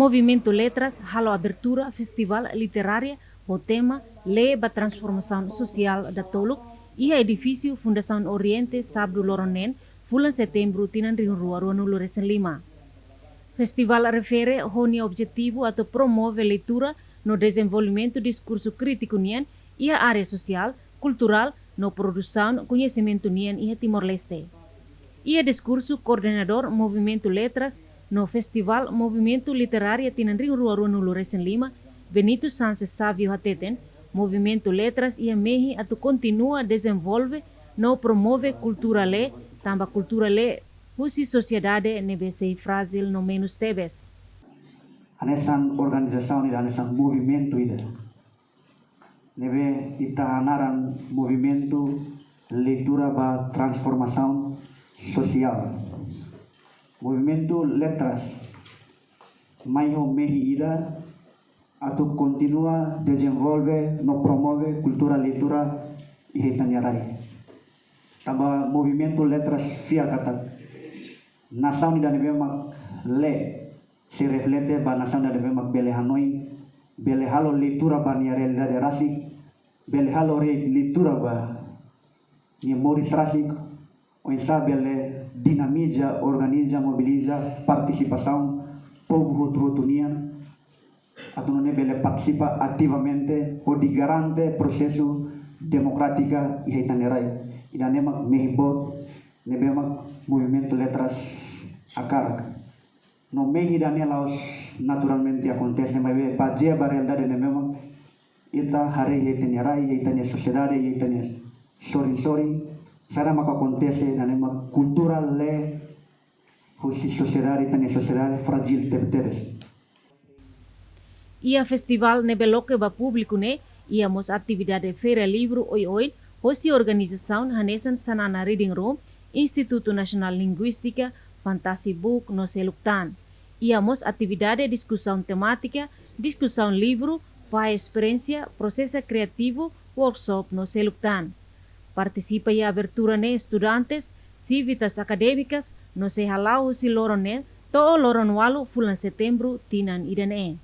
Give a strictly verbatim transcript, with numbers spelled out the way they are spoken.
Movimentu Letras halo abertura festival literária ho tema Lee ba Transformasaun Sosiál datoluk iha edifísiu Fundasaun Oriente, sábadu loron neen, fulan setembru, tinan rihun rua ruanulu resin lima. Festival refere ho nia objetivu atu promove leitura no dezenvolvimentu diskursu krítiku nian iha área sosiál, kulturál no produsaun koñesimentu nian iha Timor-Leste. Iha diskursu koordenadór Movimentu Letras no Festival Movimentu Literária tinan rihun rua ruanulu resin lima, Benito Sanches Savio hateten, Movimentu Letras iha mehi atu kontinua dezenvolve no promove kultura lee, tanba kultura lee husi sosiedade ne'ebé sei frájil no menus tebes. Hanesan organizasaun ida, hanesan movimentu ida ne'ebé ita hanaran Movimentu Leitura ba Transformasaun Sosiál. Movimentu Letras mai ho mehi ida atu kontinua dezenvolve no promove kultura leitura iha ita-nia rai. Tanba Movimentu Letras fiar katak nasaun ida ne'ebé mak lee sei reflete ba nasaun ida ne'ebé mak bele hanoin, bele halo leitura ba nia realidade rasik, bele halo re-, leitura ba nia moris rasik, oinsá bele dinamiza, organiza, mobiliza partisipasaun povu hotu-hotu nian, atu nune'e bele partisipa ativamente hodi garante prosesu demokrátika iha ita-nia rai. Ida-ne'e mak mehi boot ne'ebé mak Movimentu Letras hakarak. No mehi ida-ne'e la'ós naturalmente akontese, maibé bazeia ba realidade ne'ebé mak ita haree iha ita-nia rai, iha ita-nia sosiedade, iha ita-nia sorin-sorin, saida mak akontese, ida-ne'e mak kultura lee husi sosiedade, ita-nia sosiedade frájil tebetebes. Iha festivál ne'ebé loke ba públiku ne'e, iha mós atividade feira livru oioin, hosi organizasaun hanesan Xanana Reading Room, Institutu Nasionál Linguístika, Fantasy Book no seluk tan. Iha mós atividade diskusaun temátika, diskusaun livru, fahe esperiénsia, prosesu kriativu, workshop no seluk tan. Partisipa iha abertura ne'e estudantes, sivitas akadémikas, no sei hala'o husi loron neen to'o loron ualu fulan setembru tinan ida-ne'e.